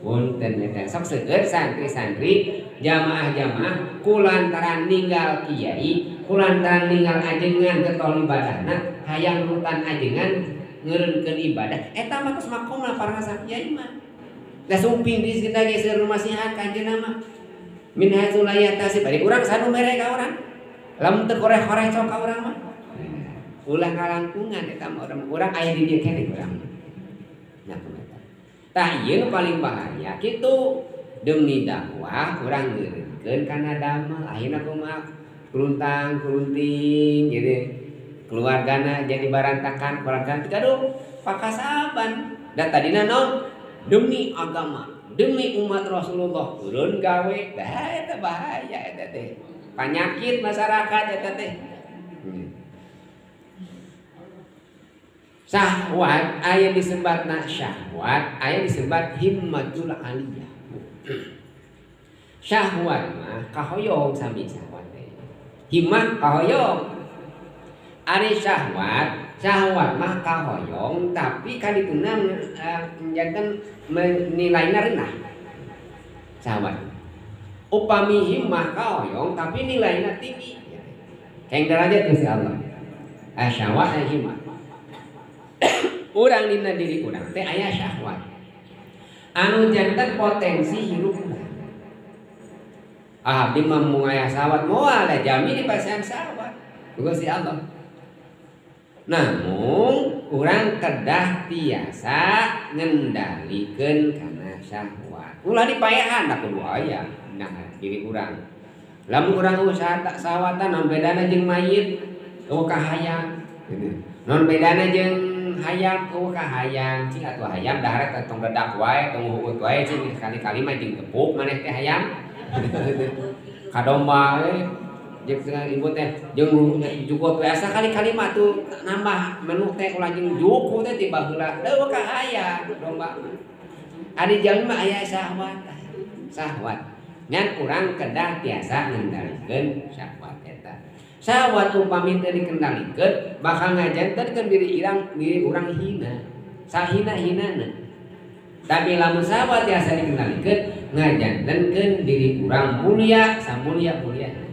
Punten eta sok seueur santri-santri jamaah-jamaah kulantaran ninggal kiai, kulantaran ninggal ajengan getol ibadahna, hayang nurutan ajengan ngeureunkeun ibadah. Eta mah tos makomna para kiai mah. Da sumping di kita ge seueur masihan ka anjeunna mah. Min haitsu la yahtasib, bari urang sanu mere ka urang. Lamun teu koreh-koreh cok ka urang mah. Ulah ngalangkungan eta mah urang aya di dieu keneh urang. Nah, kumaha. Tah ieu nu paling bahaya kitu demi dakwah urang ngeureunkeun kana damel akhirna kumaha keruntang kerunting gitu keluargana jadi barantakan keluarga gaduh pakasaban da tadina naon demi agama demi umat Rasulullah turun gawe dah eta bahaya eta teh panyakit masyarakat eta teh. Syahwat aya disebatna syahwat aya disebat himmatul aliyah. Syahwat mah kahoyong sami syahwat teh. Himmah kahoyong. Ari syahwat, syahwat mah kahoyong tapi kadituna janten nilainya rendah. Syahwat. Upami himmah kahoyong tapi nilainya tinggi. Keng derajat Gusti Allah. Syahwat aya himmah. Urang dina diri urang teh aya syahwat anu janten potensi hirup urang. Ah abdi mah moal aya syahwat moal da jami di pasihan syahwat Gusti Allah. Namun urang kedah tiasa ngendalikeun kana syahwat. Ulah dipaehan da kudu aya nah diri urang. Lamun urang usaha tak syahwatan naon bedana jeung mayit eueuh kahayang gitu. Naon bedana jeung hayam eueuh kahayang cing atuh hayam dahar teh tong redak wae tong huut wae cing sekali-kali mah jeung tepuk maneh teh hayam. Ka domba we jeung ibu teh jeung jukut we asa kali-kali mah atuh nambah menu teh ulah jeung jukut teh ti baheula eueuh kahayang domba mah. Ari jalmi mah aya syahwat. Syahwat ngan urang kedah tiasa ngendalikeun syahwat eta. Syahwat upami teu dikendalikeun bakal ngajantenkeun diri irang diri urang hina. Sahina-hinana. Tapi lamun syahwat tiasa dikendalikeun ngajantenkeun diri urang mulia samulia-muliana.